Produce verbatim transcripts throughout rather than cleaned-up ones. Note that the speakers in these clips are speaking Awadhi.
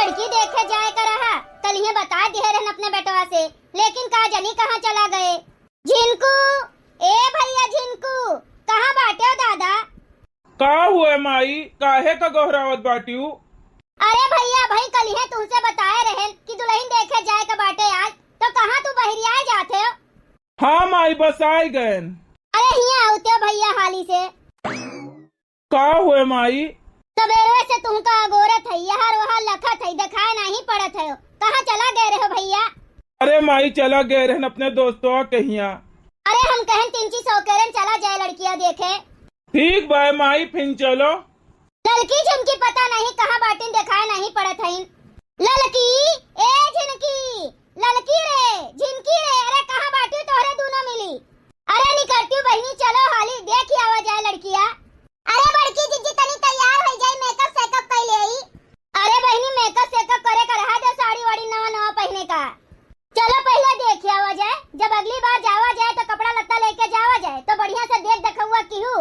लड़की देखे जाए का रहा, कलिहे बताइ दिहे रहन अपने बेटवा से, लेकिन का जनी कहाँ चला गए। झिनकू, ए भइया झिनकू, कहाँ बाटे हो दादा? का हुए माई, काहे का गोहरावत बाटिउ? अरे भइया, अबहीं कलिहे तुहसे बताए रहेन कि दुलहिन देखे जाए का बाटे आज, तो कहाँ तू बहिरियाए जात हो? हाँ माई, बस आइ गएन। अरे हियाँ आवते हो भइया हाली से। का हुए माई? सबेरे से तुहका अगोरत है, यहर वहर लखत है, देखाए नाहीं पड़त है। कहाँ चला गए रहे हो भइया? अरे माई, चला गए रहन अपने दोस्तवा के हियाँ। अरे हम कहन तिनची सौकेरन चला जाए लड़किया देखे। ठीक बाय माई, फिन चलो। ललकी झिनकी पता नहीं कहाँ बाटिन, देखाए नाहीं पड़त हइन। ललकी, ए झिनकी, ललकी रे, झिनकी रे, अरे कहाँ बाटिउ तोहरे दूनो मिली? अरे निकरतिउ बहिनी, चलो हाली देखि आवा जाए लड़किया। अरे बड़की जिज्जी तनी तैयार होइ जाई, मेकअप सेकअप कइ लेई। अरे बहिनी मेकअप सेकअप करे का रहा दे, साड़ी वाड़ी नवा नवा पहिने का। चलो पहिले देखि आवा जाए, जब अगली बार जावा जाए तो कपड़ा लत्ता लेके जावा जाए, तो बढ़िया से देख देखउआ किहू।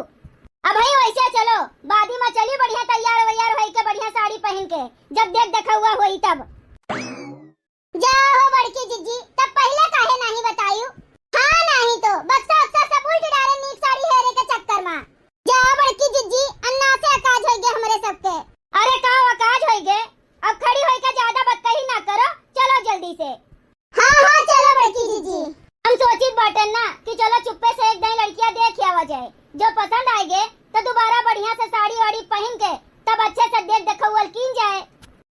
अबहीं वइसे चलो, बादी मा चली बढ़िया तैयार वैयार होइके बढ़िया साड़ी पहिन के, जब देख देखउआ होई तब। जा हो बड़की जिज्जी, तब पहिले काहे नाहीं बतायू? हाँ नाहीं तो, बक्सा उक्सा सब उल्ट डारे नीक साड़ी हेरे के चक्कर मा। जा बड़की जिज्जी, अन्ना से अकाज होइ गे हमरे सबके। अरे का अकाज होइ गे? अब खड़ी होइके ज्यादा बतकही ना करो, चलो जल्दी से। हाँ, हाँ, चलो बड़की जिज्जी। हम सोचित बाटेन ना कि चलो चुप्पे से एक दाईं लड़किया देखि आवा जाए, जो पसंद आइगे तो दुबारा बढ़िया से साड़ी वाड़ी पहिन के तब अच्छे से देख देखउअल कीन जाए।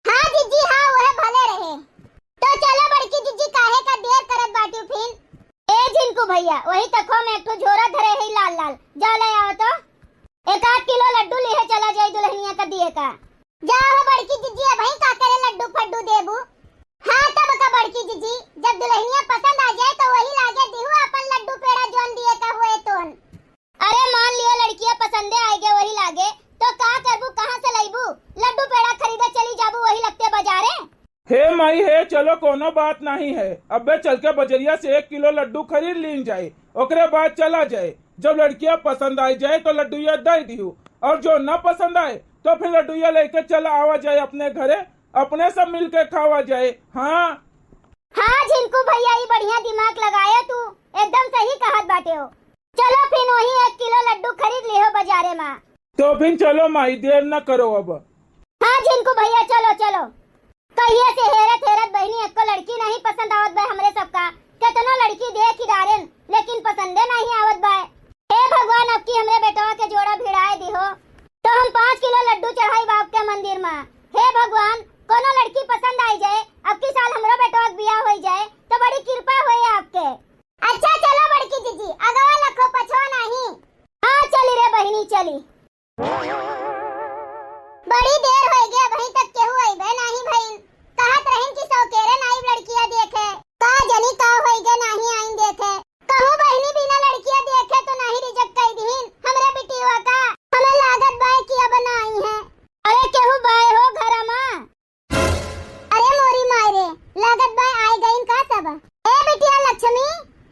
हाँ जिज्जी, हाँ, उहे भले रहे। तो चलो बड़की जिज्जी, काहे का देर करत बाटिउ फिन? ए झिनकू भइया, वही तखवा मा एक ठो झोरा धरे है लाल लाल, जा ले आओ तो। एक आध किलो लड्डू लिहे चला जाई दुलहिनिया का दिए का। जा हो बड़की जिज्जी, अबहीं का करे लड्डू फड्डू देबू? हाँ तब का बड़की जिज्जी, जब दुलहिनिया पसंद आ जाए तो वही लागे दिहू अपन लड्डू पेड़ा जौन दिए का हुए तोन। अरे मान लियो लड़किया पसंदे आइगे वही लागे, तो का करबू, कहाँ से लइबू? लड्डू पेड़ा खरीदे चली जाबू वही लगते बजारे। हे माई हे, चलो कउनो बात नाहीं है, अब्बे चल के बजरिया से एक किलो लड्डू खरीद लीन जाए, ओकरे बाद चला जाए। जब लड़किया पसंद आइ जाए तो लड्डुइया दइ दिहू, और जो न पसंद आए तो फिर लड्डुइया लइके चला आवा जाए अपने घरे, अपने सब मिलके खावा जाए। हाँ। हाँ झिनकू भइया, ई बढ़िया दिमाग लगायो तू, एकदम सही कहत बाटे हो। चलो फिन वही एक किलो लड्डू खरीद लिहो बजारे मा। तो फिन चलो माई, देर न करो अब। हाँ झिनकू भइया, चलो चलो। कहिए से हेरत हेरत बहिनी, एक्को लड़की नाहीं पसंद आवत बा हमरे सबका। केतनो लड़की देखि डारेन, लेकिन पसंदे नाहीं आवत बा। हे भगवान, अब की हमरे बेटवा के जोड़ा भिड़ाए दिहो, तो हम पाँच किलो लड्डू चढ़ाई बाप के मंदिर मा। हे भगवान, कउनो लड़की पसंद आइ जाए, अब की साल हमरो बेटवा के बियाह होइ जाए, तो बड़ी कृपा होए आपके। अच्छा चलो बड़की जिज्जी, अगवा लखो पछवा नाहीं। हाँ चली रे बहिनी, चली। बड़ी देर होइगे, अबहीं तक केहू अइबे नाहीं भइन। कहत रहिन कि सौकेरे नाहीं लड़किया देखे। का जनी का होइगे, नाहीं आइन देखे। कहूँ बहिनी बिना लड़किया देखे तो नाहीं reject कइ दिहिन हमरे बिटिया का। हमें लागत बाय कि अब ना आई हैं। अरे केहू बाय हो घरा मा? अरे मोरी माई रे, लागत बा आइ गइन का सब। ए बिटिया लक्ष्मी,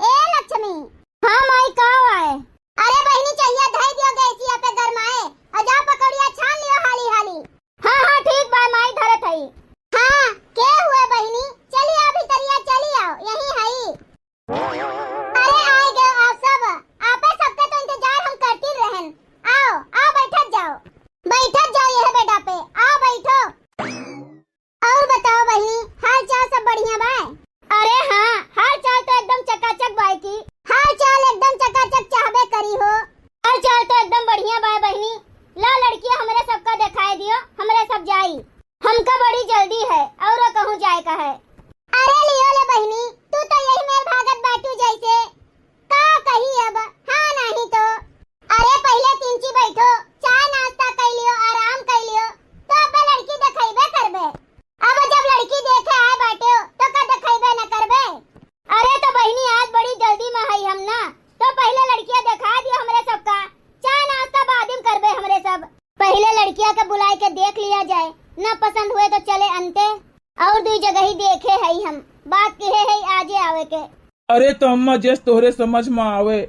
ए लक्ष्मी। हाँ माई, का आए? अरे बहिनी, चहिया धइ दियो गैसिया पे गरमाए, और जाओ पकौड़िया छान लियो हाली हाली। हाँ, हाँ, ठीक बा माई, धरत हई। हाँ, के हुए बहिनी? चली आओ भितरिया, चली आओ, यहीं हई। अरे आइ गयो आप सब, आपे सबके तो इंतजार हम करती रहन। आओ, आओ बैठत जाओ, बैठत जाओ यह बेडा पे, आओ बैठो। और बताओ बहिनी, हाल चाल सब बढ़िया बाय? अरे हाँ, हाल चाल तो एकदम चकाचक बाय की। हाल चाल एकदम चकाचक चाहबे करी हो। हाल चाल तो एकदम बढ़िया बाय बहिनी। ला लड़किया हमरे सबका देखाए दियो, हमरे सब जाई। हमका बड़ी जल्दी है, औरो कहूँ जाए का है। अरे लियो ले बहिनी, तू तो यही मेर भागत बाटू जैसे। का कही अब, हाँ नाही तो। अरे पहिले तिनची बैठो, चाय नाश्ता कइ लियो, आराम कइ लियो, तो अब लड़की देखइबे करबे। अब जब लड़की देखे आए बाटे हो, तो का देखइबे न करबे? अरे तो बहिनी, आज बड़ी जल्दी में हई हम ना, तो पहिले लड़किया देखा दियो हमरे सबका, चाय नाश्ता बाद में करबे हमरे सब। पहिले लड़किया के बुलाए के देख लिया जाए, न पसंद हुए तो चले अंते। और दुई जगह ही देखे हई हम, बात किहे हई आजे आवे के। अरे तो अम्मा, जस तोहरे समझ में आवे।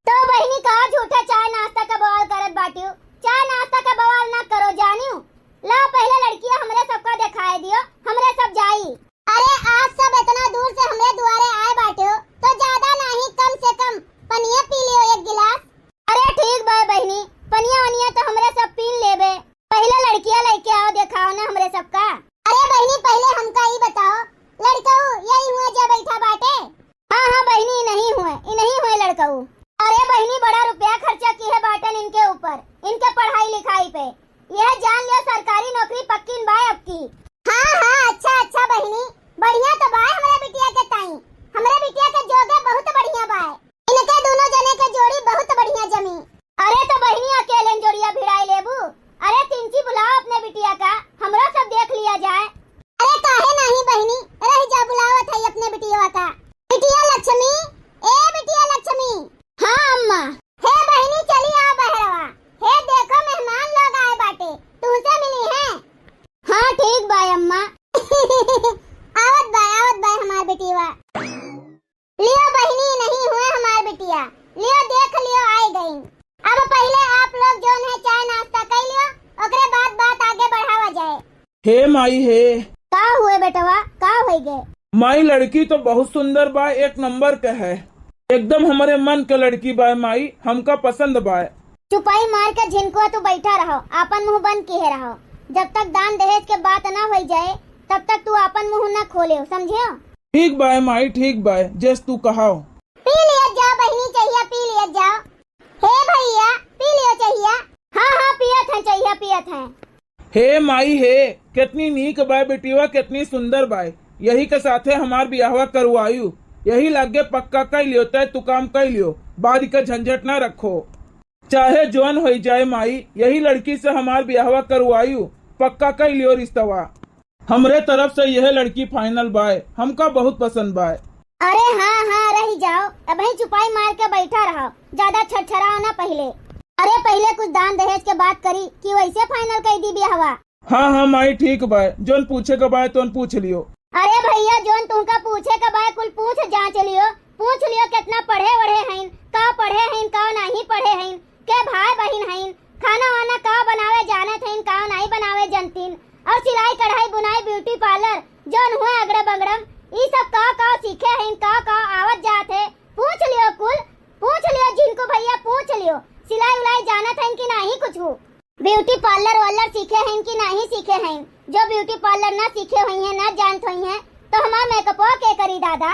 तो बहिनी, का झूठे चाय नाश्ता का बवाल करत बाटियो? चाय नाश्ता का बवाल ना करो जानियो। ला पहिले लड़किया हमरे सबका देखाए दियो, हमरे के आओ, देखाओ ना हमरे सबका। अरे बहिनी, पहिले हमका ई बताओ, लड़कऊ यही हुए जे बैठा बाटे? हाँ, हाँ बहिनी, इनही हुए, इनही हुए लड़कऊ। अरे बहिनी, बड़ा रुपया खर्चा किहे बाटेन इनके ऊपर, इनके पढ़ाई लिखाई पे। यह जान लियो, सरकारी नौकरी पक्कीन बाय अबकी। हाँ, हाँ, अच्छा, अच्छा बहिनी, बढ़िया तो बाय हमरे बिटिया के ताई। हमरे बिटिया के जोगे बहुत बढ़िया बाय। इनके दोनों जने के जोड़ी बहुत बढ़िया जमी। अरे तो बहिनी, अकेले जोड़िया भिड़ाई लेबू? अरे तिनची बुलाओ अपने बिटिया का, हमरो सब देख लिया जाए। अरे काहे नाही बहिनी, रह जा, बुलावत है अपने बिटिया का। बिटिया लक्ष्मी, ए बिटिया लक्ष्मी। हाँ अम्मा। हे बहिनी, चली आओ बहरवा। हे देखो, मेहमान लोग आए बाटे, तुमसे मिली हैं। हाँ ठीक बाय अम्मा। आवत बाय, आवत बाय हमार बिटिया। लियो बहिनी, इनही हुए हमार बिटिया, लियो देख लियो, आइ गई। अब पहिले आप लोग जौन है चाय नाश्ता कइ लियो, ओकरे बाद बात आगे बढ़ावा जाए। हे माई हे। का हुए बेटवा, का होइ गए? माई, लड़की तो बहुत सुंदर बा, एक नंबर के है, एकदम हमरे मन के लड़की बा माई, हमका पसंद बा। चुपाई मार के झिनकुआ तू बैठा रहो, आपन मुंह बंद किहे रहो। जब तक दान दहेज के बात ना होइ जाए, तब तक तू आपन मुंह ना खोले, समझियो? ठीक बाय माई, ठीक बाय, जस तू कहाओ। पी लियत जाओ बहिनी, चहिया पी लियत जाओ। हे भैया, पी लियो चहिया। हाँ, हाँ, पियत हैं, चहिया पियत हैं। हे माई हे, कितनी नीक बाय बिटिया, कितनी सुंदर बाय। यही के साथे हमार बियाहवा करवायु, यही लागे पक्का कइ लियो, तय तू काम कइ लियो, बाद के झंझट ना रखो। चाहे जौन होइ जाए माई, यही लड़की से हमार बियाहवा करवायु, पक्का कइ लियो रिश्तवा। हमरे तरफ से यह लड़की final बाय, हमका बहुत पसंद बाय। अरे हाँ, हाँ, रहि जाओ, अबहीं चुपाई मार के बैठा रहो, ज्यादा छरछराओ ना पहिले। अरे पहिले कुछ दान दहेज के बात करी कि वैसे final कइ दी बियाहवा। हाँ, हाँ माई, ठीक बाय, जौन पूछे के बाय तौन पूछ लियो। अरे भैया, जौन तुमका पूछे के बाय कुल पूछ जांच लियो, पूछ लियो कितना पढ़े वढ़े हइन, का पढ़े हइन, का नाही पढ़े हइन, के भाई बहिन हइन, खाना वाना का बनावे जानत हइन, का नाही बनावे जनतीन, और सिलाई कढ़ाई बुनाई ब्यूटी पार्लर जौन हुए अगड़े बगड़म, ई सब का का सीखे हइन, का का आवत जात है, पूछ लियो कुल, पूछ लियो झिनकू भैया, पूछ लियो सिलाई उलाई जानत हइन कि नाही कुछ। ब्यूटी पार्लर वार्लर सीखे हइन कि नाही सीखे हइन? जो ब्यूटी पार्लर ना सीखे होइहें, ना जानत होइहें, तो हमार मेकअपवा के करी दादा?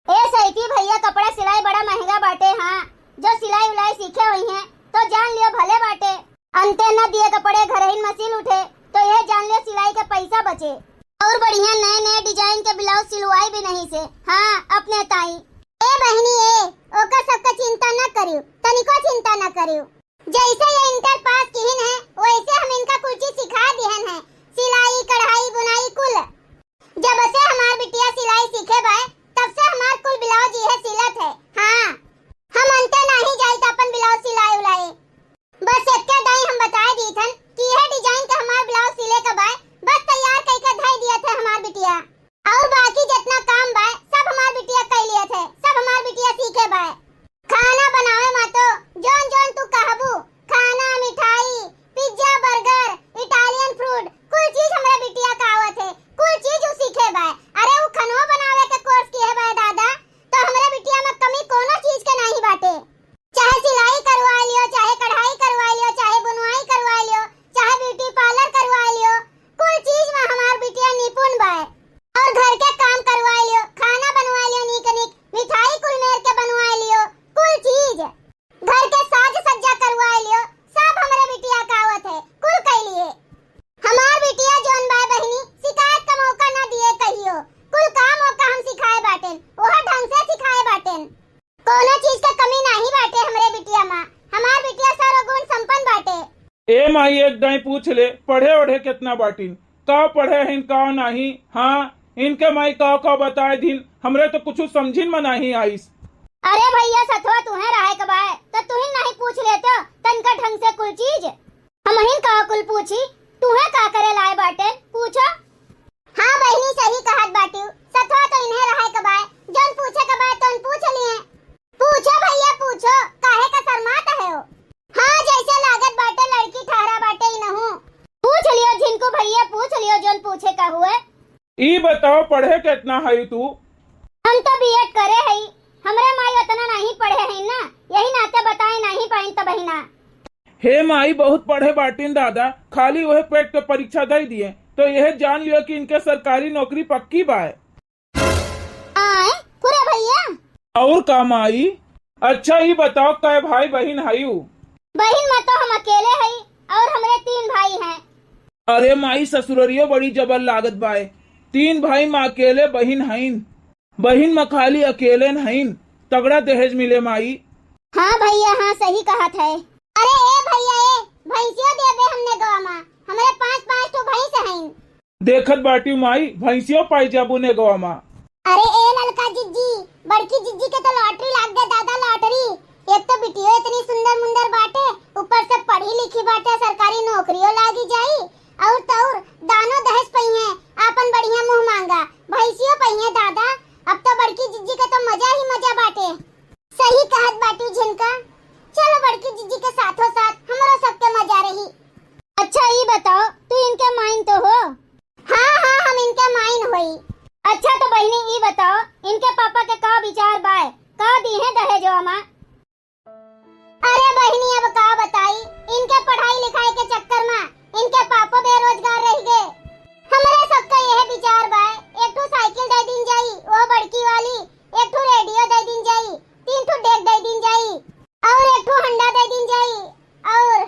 ए सैती भैया, कपड़ा सिलाई बड़ा महंगा बाटे, हाँ, जो सिलाई उलाई सीखे होइहें, तो जान लियो भले बाटे। अंते न दिए कपड़े घरहिन में सिल उठे, तो यह जान लियो सिलाई के पैसा बचे। और बढ़िया नए नए design के blouse सिलवाई भी नहीं से, हाँ, अपने ताई। ए बहिनी ए, ओकर सबका चिंता न करियो, तनिको चिंता न करियो। जैसे ये इंटर पास किहिन है, वैसे हम इनका कुल चीज सिखा दिहन है, सिलाई, कढ़ाई, बुनाई कुल। जब से हमार बिटिया सिलाई सीखे बाय, तब से हमार कुल ब्लाउज इहे सिलत है। हाँ, हम अंते नाही जाइत अपन ब्लाउज सिलाई उलाई। बस एक्के दाई हम बताए दीथन कि इहे design के हमार ब्लाउज सिले के बाय, बस तैयार कइके धई दियत है हमार बिटिया। और बाकी जितना काम बाय, सब हमार बिटिया कइ लियत है, सब हमार बिटिया सीखे बाय। खाना बनावे मा तो जौन जौन तू कहबू, खाना, मिठाई, pizza, burger, Italian food, कुल चीज हमरे बिटिया का आवत है, कुल चीज उ सीखे बाय। अरे उ खनवा बनावे के course किहे बाय दादा, तो हमरे बिटिया में कमी कोनो चीज के नाही बाटे। चाहे सिलाई करवा लियो, चाहे कढ़ाई करवा लियो, चाहे बुनवाई करवा लियो, चाहे ब्यूटी पार्लर करवा लियो, कुल चीज में हमार बिटिया निपुण बाय। और घर के काम करवा लियो, खाना बनवा लियो नीक नीक, मिठाई कुल मेर के बनवा लियो, कुल चीज। घर के साज सज्जा करवा लियो, सब हमरे बिटिया का आवत है, कुल कइ लिए। हमार बिटिया जौन बाय बहिनी, शिकायत का मौका ना दिए कहियो, कुल काम ओका हम सिखाए बाटेन, ओह ढंग से सिखाए बाटेन। कोनो चीज के कमी नाही बाटे हमरे बिटिया मा, हमार बिटिया सर्वगुण संपन्न बाटे। ए माई, एक दाई पूछ ले, पढ़े ओढ़े कितना बाटिन, का पढ़े हइन, का नाही? हाँ, इनके माई का का बताए दिन, हमरे तो कुछ समझिन में नाही आइस। अरे भैया सथवा, तुहे रहे के बाय, तो तुहिन नाही पूछ लेतो तनका ढंग से कुल चीज। हमहिन का कुल पूछी, तुहे का करे लाए बाटेन, पूछो। हाँ बहिनी, सही कहत बाटिउ, सथवा तो इन्हें रहे के बाय, जौन पूछे के बाय तौन पूछ लिए। पूछो भैया पूछो, काहे का शर्मात है हो? हाँ, जैसे लागत बाटे लड़की ठहरा बाटे इनहू। पूछ लियो झिनकू भैया, पूछ लियो जौन पूछे का हुए। ई बताओ, पढ़े कितना है तू? हम तो बीएड करे हई, हमरे माई उतना नहीं पढ़े हई ना, यही नाते बताए नहीं पाइन तो बहिना। हे माई, बहुत पढ़े बाटिन दादा, खाली वह टेट के परीक्षा दइ दिए, तो यह जान लियो कि इनके सरकारी नौकरी पक्की बाय। आए, पूरा भैया। और का माई? अच्छा, ई बताओ, कै भाई बहिन हयू? बहिन में तो हम अकेले हई और हमरे तीन भाई हैं। अरे माई, ससुररियो बड़ी जबर लागत बाय। तीन भाई में अकेले बहिन हईन। बहिन में खाली अकेले हईन। तगड़ा दहेज मिले माई। हाँ भैया, हाँ, सही कहत है। अरे ए भैया ए, भैंसियो देबे हमने गवा मा। हमरे पाँच पाँच ठो भैंस हईन। देखत बाटी माई, भैंसियो पाई जाबू ने गवा मा। अरे ए ललका जिज्जी, बड़की जिज्जी के तो लॉटरी लाग गए दादा, लॉटरी। एक तो बिटियो इतनी सुंदर मुंदर बाटे, ऊपर से पढ़ी लिखी बाटे, सरकारी नौकरियो लागी जाई। और तो और दानो दहेज पइहें, आपन बढ़िया मुंह मांगा, भैंसियो पइहें दादा। अब तो बड़की जिज्जी के तो मजा ही मजा बाटे। सही कहत बाटी झिनका। चलो बड़की जिज्जी के साथों साथ हमरो सबके मजा रही। अच्छा ई बताओ, तू इनके माइन तो हो? हाँ हाँ, हम इनके माइन होई। अच्छा तो बहिनी ई बताओ, इनके पापा के का विचार बाय, का दीहें दहेजवा मा? अरे बहिनी अब का बताई, इनके पढ़ाई लिखाई के चक्कर मा इनके पापो बेरोजगार रह गए। हमरे सबका यह विचार बाय, एक ठो साइकिल दे दीन जाई, वो बड़की वाली, एक ठो रेडियो दे दीन जाई, तीन ठो डेक दे दीन जाई, और एक ठो हंडा दे दीन जाई, और,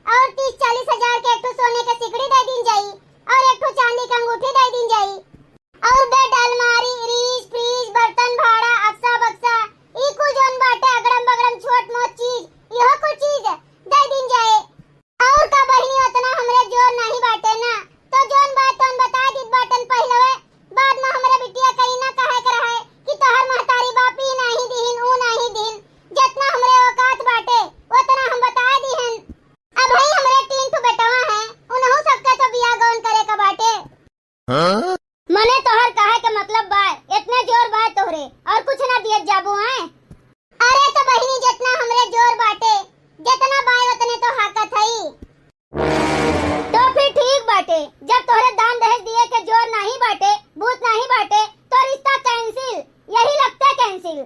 और तीस चालीस हजार के एक ठो सोने के सिकड़ी दे दीन जाई, और एक ठो चांदी के अंगूठी दे दीन जाई, और बेड, अलमारी, रीज, फ्रीज, बर्तन, भाड़ा, अक्सा, बक्सा, ई कुल जौन बाटे अगड़म बगड़म छोट मोट चीज, इहो कुल चीज दे दीन जाए। और का बहिनी, उतना हमरे जोर नहीं बाटे ना, तो जौन बात तौन बता दीत बाटन पहिलवे, बाद में हमरे बिटिया कहीं ना कहे के रहे कि तोहर महतारी बाप ई नहीं दीहिन, ऊ नहीं दीहिन। जितना हमरे औकात बाटे, उतना हम बता दीहन। अब भाई हमरे तीन ठो बेटवा हैं, उनहू सबके तो बियाह गौन करे का बाटे। हाँ? मने तोहर कहे के मतलब बाय, इतने जोर बाय तोहरे, और कुछ ना दियत जाबू हैं? अरे तो बहिनी, जितना हमरे जोर बाटे, जितना बाय उतने तो हाकत हई। तो फिर ठीक बाटे, जब तोहरे दान दहेज दिए के जोर नहीं बाटे, बूत नहीं बाटे, तो रिश्ता cancel, यही लगता cancel।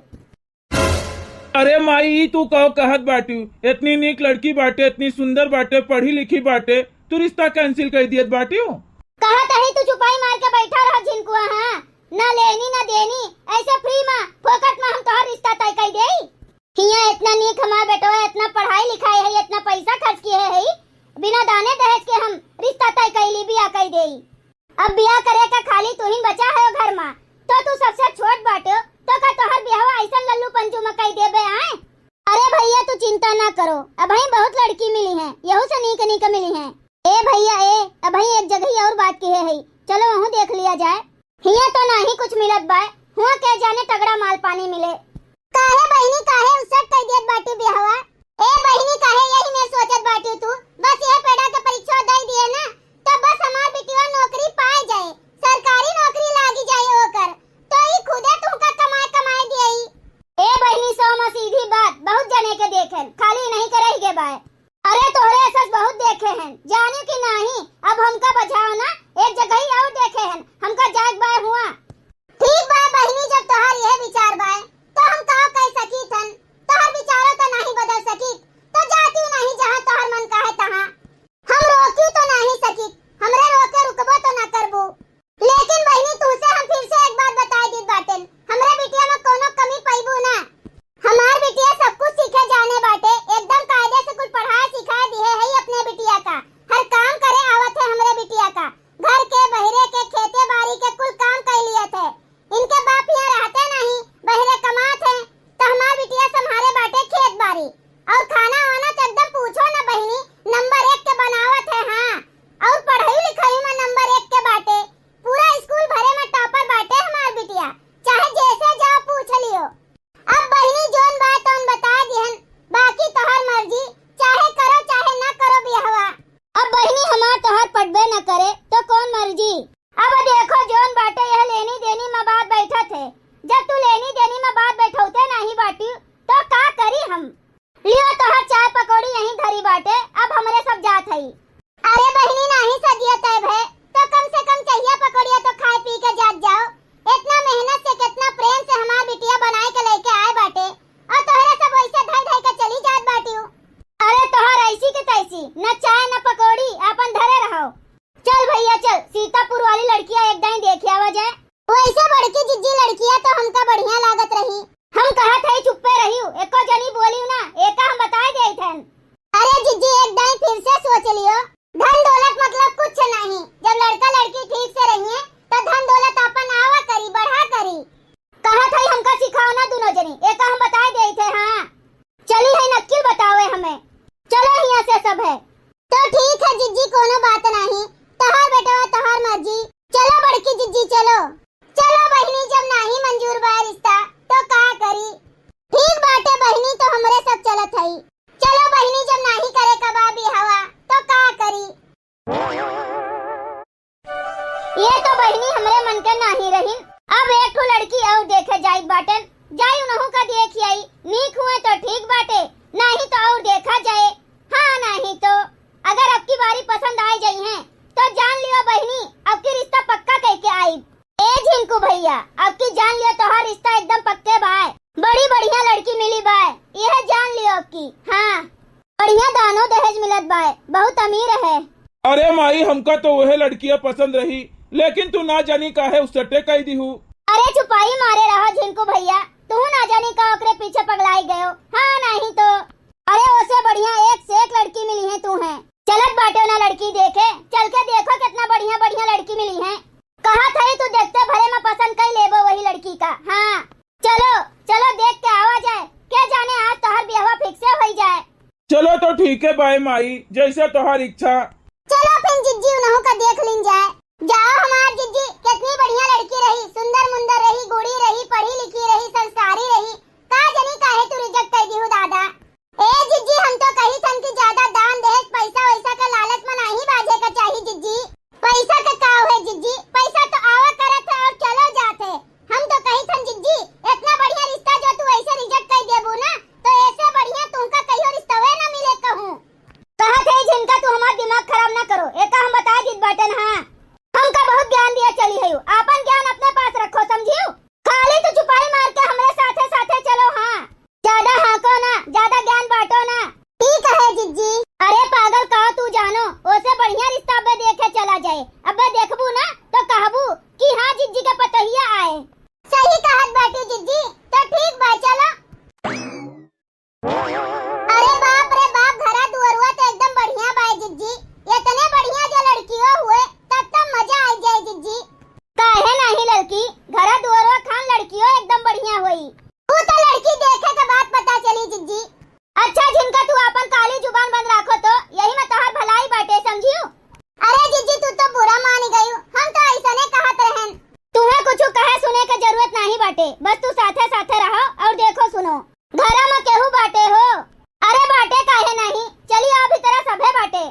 अरे माई, ई तू कहो कहत बाटियो? इतनी नीक लड़की बाटे, इतनी सुंदर बाटे, पढ़ी लिखी बाटे, तू रिश्ता cancel कर दियत बाटियो? कहत हई तू चुपाई मार के बैठा रह झिनकुआ, हाँ? ना लेनी ना देनी, ऐसे free मा, फोकट मा हम तोहर रिश्ता तय कर देई? हियाँ इतना नीक हमार बेटवा, इतना पढ़ाई लिखाई है, इतना पैसा खर्च किए है, बिना दाने दहेज के हम रिश्ता तय कर ली, बियाह कर देई। अब बियाह करे का खाली तू ही बचा है घर मा, तो तू सबसे छोट बाटे, तो का तोहर बियाहवा ऐसन लल्लू पंजू मा कई देबे आए? अरे भैया तू चिंता ना करो, अबहीं बहुत लड़की मिली हैं, यहू से नीक नीक मिली हैं। ए भैया ए, अबहीं एक जगही और बात किहे है, चलो वहू देख लिया जाए। हियाँ तो नाही कुछ मिलत बाय, हुआँ के जाने तगड़ा माल पानी मिले। काहे बहिनी, काहे उसट कर दियत बाटू बियाहवा? ए बहिनी, काहे यही में सोचत बाटू तू? बस यह पेड़ा के परीक्षा दे दिए ना, तो बस हमार बिटिया नौकरी पाए जाए, सरकारी नौकरी लागी जाए ओकर, तो ई खुदे तुमका कमाए कमाए दिए। ए बहिनी, सौ में सीधी बात, बहुत जने के देखेन, खाली नहीं के रह गए बाय। अरे तोहरे असस बहुत देखे हैं, जाने कि नाही, अब हमका बझाओ ना, एक जगही और देखे हैं, हमका जाग बाय हुआ। ठीक बा बहिनी, जब तोहार यह विचार बाय, तो हम का कह सकीत हन? तोहार विचारो तो नाही बदल सकीत, तो जाती नाही जहाँ तोहार मन कहे तहाँ। हम रोकी तो नाही सकीत, हमरे रोके रुक सीतापुर वाली लड़किया एक दाई देख आवा जाए। वैसे बड़की जिज्जी लड़किया तो हमका बढ़िया लागत रही। हम कहत हई चुप्पे रहियो, एको जनी बोलियो ना, एका हम बताए देइत हन। अरे जिज्जी, एक दाई फिर से सोच लियो। धन दौलत मतलब कुछ नहीं, जब लड़का लड़की ठीक से रहिए तो धन दौलत अपन आवा करी, बढ़ा करी। कहत हई हमका सिखाओ ना दुनो जनी, एका हम बताए देइत है। हाँ, चली है नक्की बतावे हमें। चलो हियाँ से सब है। तो ठीक है जिज्जी, कोनो बात नहीं, तहार बेटवा तहार मर्जी। चलो बड़की जिज्जी चलो। चलो बहिनी, जब नाही मंजूर बा रिश्ता तो का करी। ठीक बाटे बहिनी, तो हमरे सब चलत हई। चलो बहिनी, जब नाही करे का बा बियाहवा तो का करी। ये तो बहिनी हमरे मन के नाही रहिन। अब एक ठो लड़की और देखे जाइत बाटेन, जाई उनहू का देख आई, नीक हुए तो ठीक बाटे, नाही तो और देखा जाए। हाँ, नाही तो अगर अब की बारी पसंद आ जाई हैं तो जान लियो बहिनी, अब की रिश्ता पक्का कह के आई। ए झिनकू भैया, अब की जान लियो तोहार रिश्ता एकदम पक्के बाय, बड़ी बढ़िया लड़की मिली बाय, यह जान लियो अब की। हाँ, बढ़िया दानो दहेज मिलत बाय, बहुत अमीर है। अरे माई, हमका तो वह लड़किया पसंद रही, लेकिन तू ना जानी काहे उससे कह दिहू। अरे चुपाई मारे रहो झिनकू भैया, तू ना जानी का ओकरे पीछे पगलाई गयो। हाँ, नाही तो। अरे ओसे बढ़िया एक से एक लड़की मिली है तू है। चलत बाटे ना लड़की देखे, चल के देखो कितना बढ़िया बढ़िया लड़की मिली है। कहत हई तू देखते भरे में पसंद कर लेबो वही लड़की का। हाँ, चलो, चलो देख के आवा जाए, के जाने आज तोहर बियाहवा फिक्से होई जाए। चलो तो ठीक है बाय माई, जैसे तोहार इच्छा। चलो फिर जिज्जी उनहू का देख लीन जाए। जाओ हमार जिज्जी, कितनी बढ़िया लड़की रही, सुंदर मुंदर रही, गुड़ी रही, पढ़ी लिखी रही, संस्कारी रही, का जनी काहे तू reject कर दिहू दादा। ए जिज्जी, हम तो कही थन कि ज्यादा दान दहेज पैसा वैसा के लालच में नाही बाझे का चाही जिज्जी। पैसा के का है जिज्जी, पैसा तो आवा करत है और चलो जात है। हम तो कही थन जिज्जी, इतना बढ़िया रिश्ता जो तू ऐसे reject कर देबू ना, तो ऐसे बढ़िया तुमका कहियो रिश्तवे ना मिले कहूँ। कहत है झिनका तू हमार दिमाग खराब ना करो, एका हम बताए दीत बाटेन। हाँ, हमका बहुत ज्ञान दिया चली है, आपन ज्ञान अपने पास रखो, समझियो? खाली तू चुपाई मार के हमरे साथे साथे चलो। हाँ, ज्यादा हाँको ना, ज्यादा ज्ञान बांटो ना। ठीक है जिज्जी। अरे पागल, का तू जानो, ओसे बढ़िया रिश्ता अबे देखे चला जाए। अबे देखबू ना तो कहबू कि हाँ जिज्जी के पतोहिया आए। सही कहत बाटी जिज्जी, तो ठीक बा, चलो। अरे बाप रे बाप, घरा दुअरुआ तो एकदम बढ़िया बाय जिज्जी। इतने बढ़िया जो लड़कियों हुए, तब तो मजा आई जाए जिज्जी। काहे नाही लड़की, घरा दुअरुआ खान लड़कियों एकदम बढ़िया होई। तू तो लड़की देखे के बाद पता चली जिज्जी। अच्छा झिनका, तू आपन काली जुबान बंद राखो तो, यही में तोहार भलाई बाटे, समझियो? अरे जिज्जी, तू तो बुरा मान गयू, हम तो ऐसने कहत रहन। तुहे कुछ कहे सुने के जरूरत नाही बाटे, बस तू साथे साथे रहो और देखो सुनो। घरा में केहू बाटे हो? अरे बाटे, काहे नाही, चली आओ भीतरा, सभे बाटे।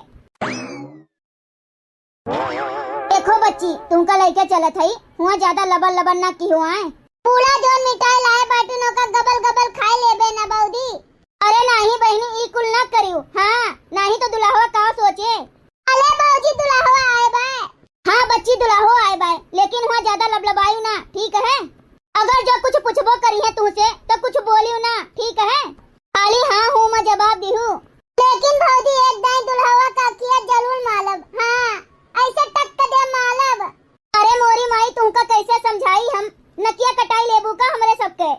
देखो बच्ची, तुमका लइके चलत हई, हुआ ज्यादा लबर लबर ना किहो आए। पूरा जौन मिठाई लाए बाटू, नौका गबल गबल खाए लेबे ना बौदी। अरे नाही बहिनी, ई कुल ना करियो। हाँ, नाही तो दुल्हवा का सोचे। अले बौजी, दुल्हवा आए बा। हाँ बच्ची, दुल्हो आए बा, लेकिन हुआ ज्यादा लबलबायू ना, ठीक है? अगर जो कुछ पूछबो करी है तुमसे, तो कुछ बोलियो ना, ठीक है? खाली हाँ हूँ में जवाब दिहू। लेकिन भौजी, एक दाई दुल्हवा का किया जरूर मालब। हाँ, ऐसे टक दे मालब। अरे मोरी माई, तुमका कैसे समझाई हम? नकिया कटाई लेबू का हमरे सबके?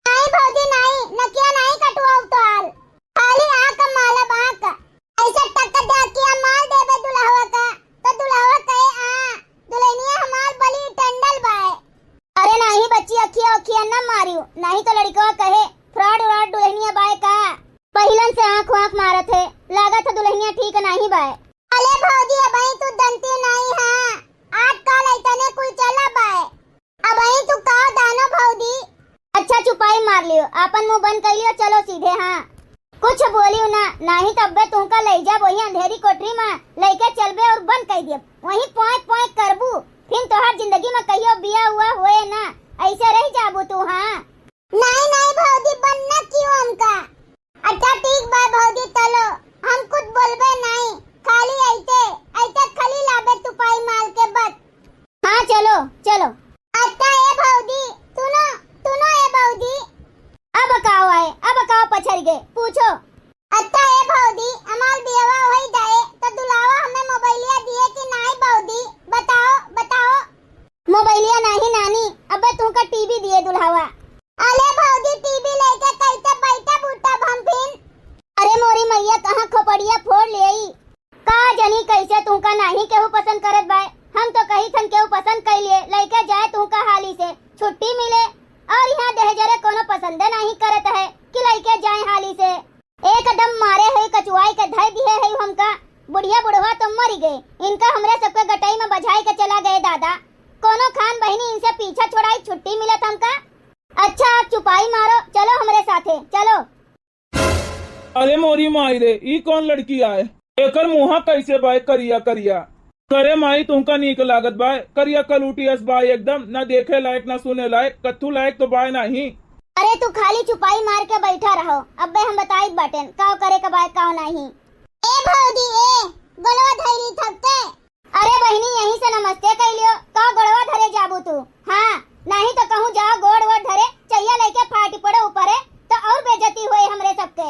नाई भौजी नाई, नकिया नाई कटवाऊ तोहार। खाली आँख मालब आँख। ऐसे टक दे किया माल देबे दुल्हवा का, तो दुल्हवा कहे आ, दुल्हनिया हमार बली टंडल बाय। अरे नाही बच्ची, अखिया अखिया न मारियो, नाही तो लड़कवा कहे फ्रॉड व्रॉड दुल्हनिया बाय का। पहिलन से आँख आँख मारत है, लागत है दुल्हनिया ठीक नाही बाय। अले भौजी, अबही तू दंती नाही है, आजकल ऐतने कुल चला बाय। अबही तू का दानो भौजी। अच्छा चुपाई मार लियो, आपन मुंह बंद कर लियो, चलो सीधे। हाँ, कुछ बोलियो ना, नाही तो अब्बे तुमका ले जाब वही अंधेरी कोठरी में, लेके चलबे और बंद कर दियब। वही पोए पोए करबू, फिर तोहार जिंदगी में कहियो बिया हुआ होए ना, ऐसे रह जाबू तू। हाँ, नाही नाही भौजी, बंद ना कियो हमका। अच्छा ठीक बा भौजी, चलो, हम कुछ बोलबे नाही, खाली ऐते ऐते खाली लाबे तुपाई माल के बस। हाँ चलो चलो। अच्छा ए भौजी, सुनो, सुनो ए भौजी। अब काओ आए, अब काओ पछर गए, पूछो। अच्छा ए भौजी, हमार बियावा होई जाए तो दुल्हावा हमें मोबाइलिया दिए कि नाही भौजी, बताओ। दादा, कोनो खान बहिनी इनसे पीछा छोड़ाई, छुट्टी मिलत हमका। अच्छा, आप चुपाई मारो, चलो हमरे साथे, चलो। अरे मोरी माई रे, ई कौन लड़की आए? एकर मुँहा कैसे बाय करिया करिया? करे माई, तुमका नीक लागत बाय? करिया कलूटी अस बाय एकदम, ना देखे लायक, ना सुने लायक, कत्थू लायक तो बाय नाही। अरे तू खाली चुपाई मार के बैठा रहो, अब्बे हम बताइत बाटेन, काव करे के बाय, काव नाही। ए भौजी, ए, गोलवा धैली थपते। अरे बहिनी, यहीं से नमस्ते कइ लियो, का गोड़वा धरे जाबू तू? हाँ, नाही तो कहूँ जाओ गोड़ वोड़ धरे, चहिया लइके फाटी पड़ो ऊपरे, तो और बेइज्जती होए हमरे सबके।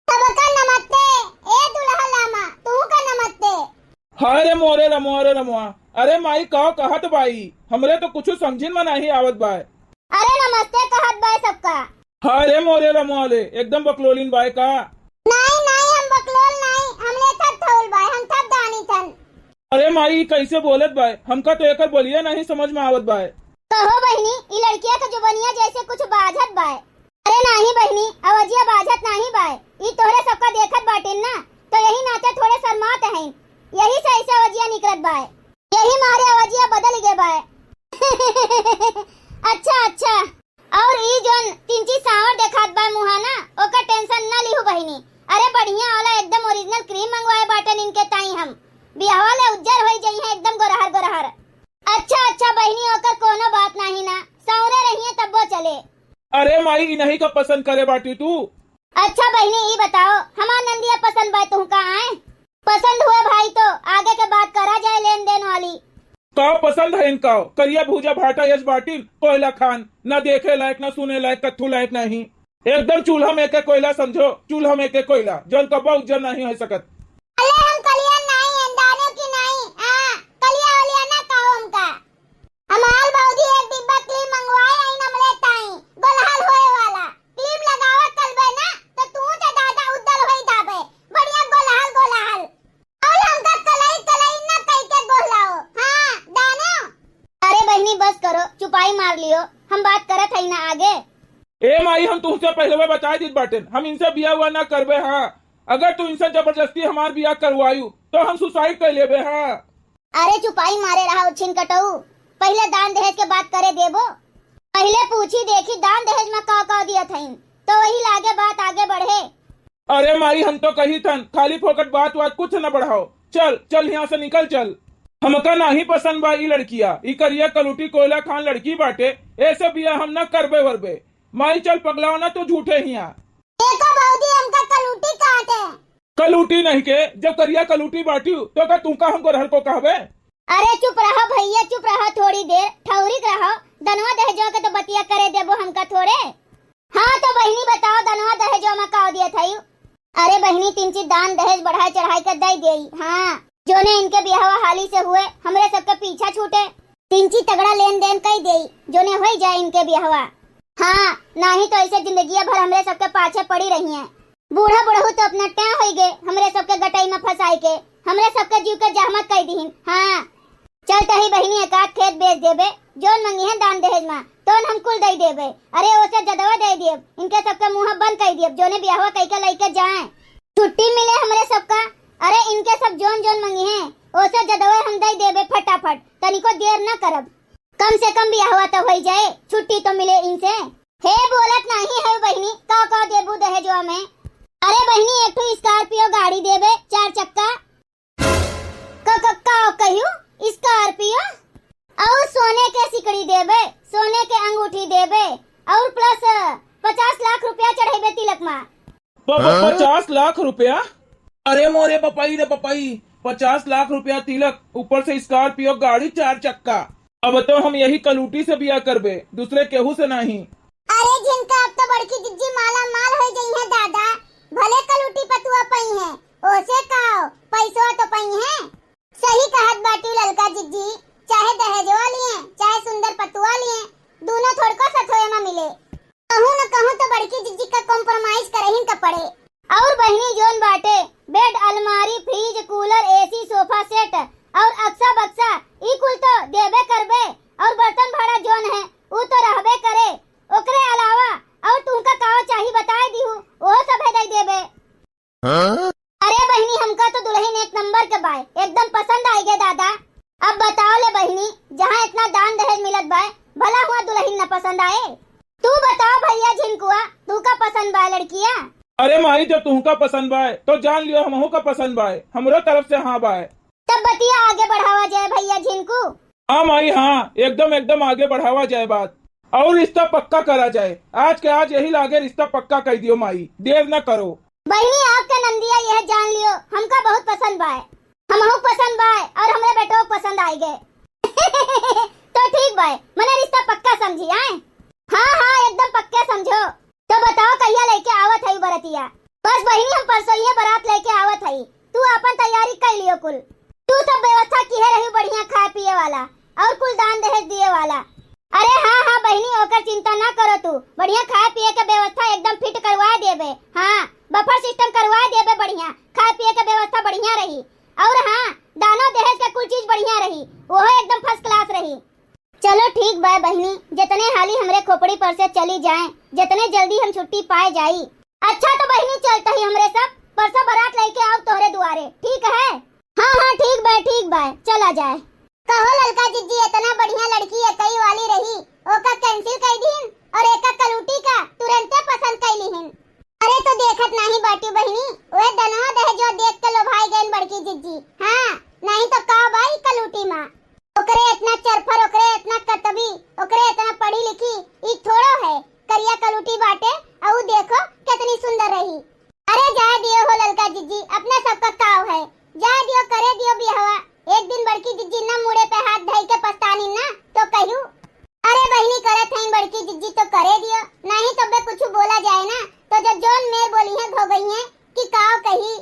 सबका नमस्ते, ए दुल्हा लामा, तू का नमस्ते। हाय रे मोरे रमुआ रे रमुआ, अरे माई का कहत बाई, हमरे तो कुछ समझिन में नाही आवत बाय। अरे नमस्ते कहत बाय सबका। हाय रे मोरे रमुआ ले, एकदम बकलोलिन बाय का? नाही, नाही, हम बकलोल नाही, हम लेथत थौल बाय, हम थप दानी थन। अरे माई, ई कैसे बोलत बाय? हमका तो एकर बोलिया नाही समझ में आवत बाय। कहो बहिनी, ई लड़किया के जुबनिया जैसे कुछ बाझत बाय। अरे नाही बहिनी, अवजिया बाझत नाही बाय, ई तोहरे सबका देखत बाटिन ना, तो यही नाते थोड़े शर्मात हैं, यही से ऐसे अवजिया निकलत बाय। यही मारे अवजिया बदल गे बाय। अच्छा, अच्छा। और ई जोन तिनची सांवर देखात बाय मुहाना, ओकर tension न लिहू बहिनी। अरे बढ़िया वाला एकदम original cream मंगवाए बाटेन इनके ताई हम। बियाहवा ले उज्जर होई जइहें एकदम गोरहर गोरहर। अच्छा, अच्छा बहिनी, ओकर कोनो बात नाही ना, सांवरे रहिए तब्बो चले। अरे माई, इनही का पसंद करे बाटी तू? अच्छा बहिनी, ई बताओ, हमार नंदिया पसंद बाय तुहका आए? पसंद हुए भाई तो आगे के बात करा जाए लेन देन वाली। का पसंद है इनका? करिया भूजा भाटा यस बाटिन, कोयला खान, ना देखे लायक, ना सुने लायक, कत्थू लायक नाही। एकदम चूल्हा में के कोयला समझो, चूल्हा में के कोयला, जौन कब्बो उज्जर नाही हो सकत। अले हम कलिया नाही, अंदाने की नाही, आ, कलिया वलिया ना कहो हमका। हमार भौजी एक डिब्बा क्रीम मंगवाए आई हमरे ताई, गोलहल होए वाला। क्रीम लगावा कलबे ना, तो तू तो दादा उज्जर होई जाबे। बढ़िया गोलहल, गोलहल। और हमका कलई, कलई ना कई के गोहलाओ। हाँ, दानो। अरे बहिनी, बस करो, चुपाई मार लियो, हम बात करत हई ना आगे। ए माई, हम तुमसे पहले बता दीत बाटेन, हम इनसे बिया हुआ ना करबे, हाँ। अगर तू इनसे जबरदस्ती हमार बिया करवायू, तो हम suicide कर लेबे, हाँ। अरे चुपाई मारे रहा उछिन कटऊ, पहिले दान दहेज के बात करे देबो। पहिले पूछी देखी दान दहेज में का का दिया थईन, तो वही लागे बात आगे बढ़े। अरे माई, हम तो कही थन, खाली फोकट बात वात कुछ न बढ़ाओ। चल, चल, यहाँ से निकल चल। हमका नाही पसंद बा ई लड़किया, ई करिया कलूटी कोयला खान लड़की बाटे, ऐसे बिया हम न करबे वरबे। माई चल पगलाओ ना तू झूठे हिया। देखो भौजी, हमका कलूटी कहत है। कलूटी नहीं के, जब करिया कलूटी बाटियो, तो का तुमका हम गोरहर को कहबे? अरे चुप रहो भैया, चुप रहो थोड़ी देर, ठौरिक रहो। दनवा दहेजवा के तो बतिया करे देबो हमका थोड़े। हाँ तो बहिनी बताओ, दनवा दहेजवा में का दिया था यू? अरे बहिनी, तीन चीज दान दहेज बढ़ाए चढ़ाए के दे देई। हाँ, जोने इनके बियाहवा हाली से हुए, हमरे सबके पीछा छूटे। तीन चीज तगड़ा लेन देन कई देई, जोने होई जाए इनके बियाहवा। हाँ, नाही तो ऐसे जिंदगिया भर हमरे सबके पाछे पड़ी रही हैं। बूढ़ा बुढ़ऊ तो अपना टैं होई गए, हमरे सबके गटई में फंसाई के, हमरे सबके जीव के जहमत कई दीहिन। हाँ, चल तही बहिनी एकाध खेत बेच देबे, जोन मंगिहैं दान दहेज मा, तोन हम कुल दई देबे। अरे ओसे जदवा दई दियब, इनके सबके मुंह बंद कई दियब, जोने बियाहवा कई के लइके जाएं। छुट्टी मिले हमरे सबका, अरे इनके सब जोन जोन मंगिहैं, ओसे जदवा हम दई देबे फटाफट, तनिको देर न करब। कम से कम बियाहवा तो होई जाए, छुट्टी तो मिले इनसे। हे बोलत नाही है बहिनी, का का देबू दहेजवा में? अरे बहिनी, एक ठो Scorpio गाड़ी देबे, चार चक्का। का, का, का कहियो? Scorpio? और सोने के सिकड़ी देबे, सोने के अंगूठी देबे, और plus पचास लाख रुपया चढ़ेबे तिलक मा। प-, प-, हाँ? पचास लाख रुपया? अरे मोरे बपाई रे बपाई, पचास लाख रुपया तिलक, ऊपर से Scorpio गाड़ी चार चक्का। अब तो हम यही कलूटी से बिया करबे, दूसरे केहू से नहीं। अरे झिनका, अब तो बड़की जिज्जी माला माल हो गई है दादा, भले कलूटी पतुआ पई है, ओसे का, पैसवा तो पई है। सही कहत बाटी ललका जिज्जी, चाहे दहेजवा लिए, चाहे सुंदर पतुआ लिए, दोनों थोड़को सथोए में मिले। कहूँ न कहूँ तो बड़की जिज्जी का compromise करहिन का पड़े। और बहिनी जोन बाटे, bed, अलमारी, fridge, cooler, AC, sofa set और अक्सा बक्सा, ई कुल तो देबे करबे, और बर्तन भाड़ा जोन है, ऊ तो रहबे करे। ओकरे अलावा और तुमका का चाही बताए दीहू, ओहो सभे दे देबे। हाँ? अरे बहिनी, हमका तो दुल्हन एक नंबर के बाय, एकदम पसंद आई गे दादा। अब बताओ ले बहिनी, जहाँ भला हुआ दुलहिन न पसंद आए? तू बताओ भइया झिनकुआ, तू का पसंद बाय लड़किया? अरे माई, जब तुहका पसंद बाय, तो जान लियो हमहू का पसंद बाय। हमरो तरफ से हाँ बाय। तब बतिया आगे बढ़ावा जाए भइया झिनकू। हाँ माई, हाँ, एकदम, एकदम आगे बढ़ावा जाए बात। और रिश्ता पक्का करा जाए। आज के आज यही लागे रिश्ता पक्का कर दियो माई, देर न करो। बहिनी, आपके नंदिया यह जान लियो, हमका बहुत पसंद बाय। हमहू पसंद बाय और हमरे बेटो पसंद आइगे। तो ठीक बाय, मने रिश्ता पक्का समझी आए? हाँ, हाँ, एकदम पक्के समझो। तो बताओ कहिया लेके आवत हई बरतिया? बस बहिनी, हम परसोइये बारात लेके आवत हई। तू आपन तैयारी कर लियो कुल। तू सब व्यवस्था किहे रही बढ़िया खाए पिए वाला और कुल दान दहेज दिए वाला। अरे हाँ, हाँ बहिनी, ओकर चिंता ना करो तू। बढ़िया खाए पिए के व्यवस्था एकदम फिट करवा देबे। हाँ, बफर सिस्टम करवा देबे बढ़िया। खाए पिए के व्यवस्था बढ़िया रही। और हाँ, दानो दहेज के कुल चीज बढ़िया रही। ओहो एकदम फर्स्ट क्लास रही। चलो ठीक बाय बहिनी, जितने हाली हमरे खोपड़ी पर से चली जाए, जितने जल्दी हम छुट्टी पाए जाई। अच्छा तो बहिनी चलत ही हमरे सब, परसों बारात लेके आओ तोहरे दुआरे, ठीक है? हाँ, हाँ, ठीक बाय, ठीक बाय, चला जाए। कहो ललका जिज्जी, इतना बढ़िया लड़की एकई वाली रही, ओका cancel कर दीन और एका कलूटी का तुरंते पसंद कर लीन। अरे तो देखत नाही बाटी बहिनी, ओए दनवा दहेजवा देख के लोभाई गइन बड़की जिज्जी। हाँ, नाही तो का बाई कलूटी माँ। ओकरे इतना चरफर, ओकरे इतना कतबी, ओकरे इतना पढ़ी लिखी, ई थोड़ो है, करिया कलूटी बाटे, अउ देखो कितनी सुंदर रही। अरे जाए दियो हो ललका जिज्जी, अपने सबका काव है, जाए दियो, करे दियो बियाहवा। एक दिन बड़की जिज्जी ना मुड़े पे हाथ धई के पछतानी ना तो कहियो। अरे बहिनी, करत हईन बड़की जिज्जी तो करे दियो, नाही तो बे कुछ बोला जाए ना तो जो जोन मेर बोली है भोगई है कि काव कही।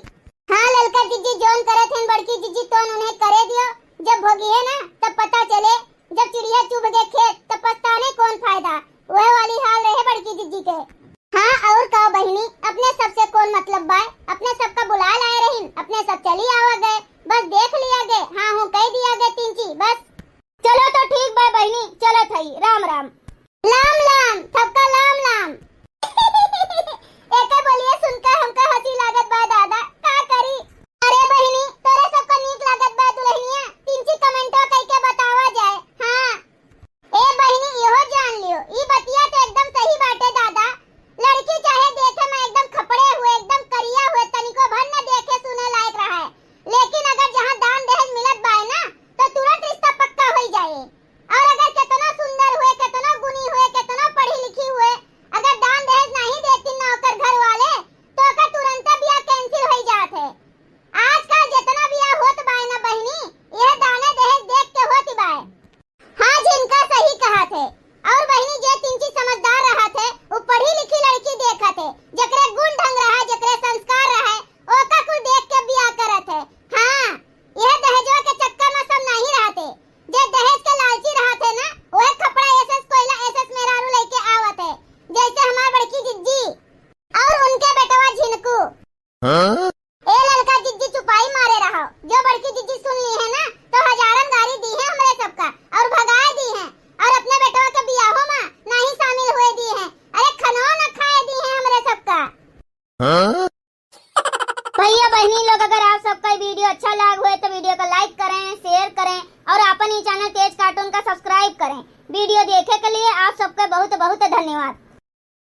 हाँ ललका जिज्जी, जोन करत हईन बड़की जिज्जी तोन उन्हें करे दियो, जब भोगी है ना तब पता चले, जब चिड़िया चुभ गए खेत तब पछताने कौन फायदा, वह वाली हाल रहे बड़की जिज्जी के। हाँ और का बहिनी, अपने सबसे कौन मतलब बाय, अपने सबका बुलाए लाए रहीन, अपने सब चली आवा गए, बस देख लिया गए, हाँ हूँ कह दिया गए तीन ची, बस। चलो तो ठीक बा बहिनी, चलत हई, राम राम। लाम लाम, थपका लाम लाम। एके बोलिए सुनकर हमका हंसी लागत बा दादा, का करी? अरे बहिनी, तोरे सबका नीक लागत बा दुल्हनिया? तिनची कमेंटवा कइके बतावा जाए। हाँ। ए बहिनी, इहो जान लियो, ई बतिया तो एकदम सही बाटे दादा। लड़की चाहे देखे में एकदम खपड़े हुए, एकदम करिया हुए, तनिको भर न देखे सुने लायक रहे, लेकिन अगर जहाँ दान दहेज मिलत बाए ना, तो तुरंत रिश्ता पक्का होई जाए। और अगर केतनो सुंदर हुए, केतनो गुणी हुए, केतनो पढ़ी लिखी हुए, अगर दान दहेज नहीं देती ना ओकर घर वाले, तो ओकर तुरंते बियाह cancel होई जात है। आजकल जितना बियाह होत बाए ना बहिनी, यह दाने दहेज देख के होत बाए। हाँ, जिनका सही कहा थे। और बहिनी, जे तिनची समझदार रहा थे, वो पढ़ी लिखी लड़की देखा थे, जकरे गुण ढंग रहा, जकरे संस्कार रहे, ओका कुल देख के बियाह करत है। हाँ, यह दहेजवा के चक्कर में सब नहीं रहते। जे दहेज के लालची रहत है ना, वह खपड़ा एस एस कोयला एस एस मेहरारू लेके आवत है, जैसे हमार बड़की जिज्जी और उनके बेटवा झिनकू। हाँ? ए ललका जिज्जी, चुपाई मारे रहो, जो बड़की जिज्जी सुन ली है ना, तो हजारन गारी दी है हमरे सबका और भगाए दी है, और अपने बेटवा के बियाहो में नहीं शामिल हुए दी है। अरे खनो न खाए दी है हमरे सबका। हाँ? भैया बहनी लोग, अगर आप सबका ये video अच्छा लाग होए तो video को like करें, share करें और अपन ही channel तेज cartoon का subscribe करें। Video देखे के लिए आप सबके बहुत बहुत धन्यवाद।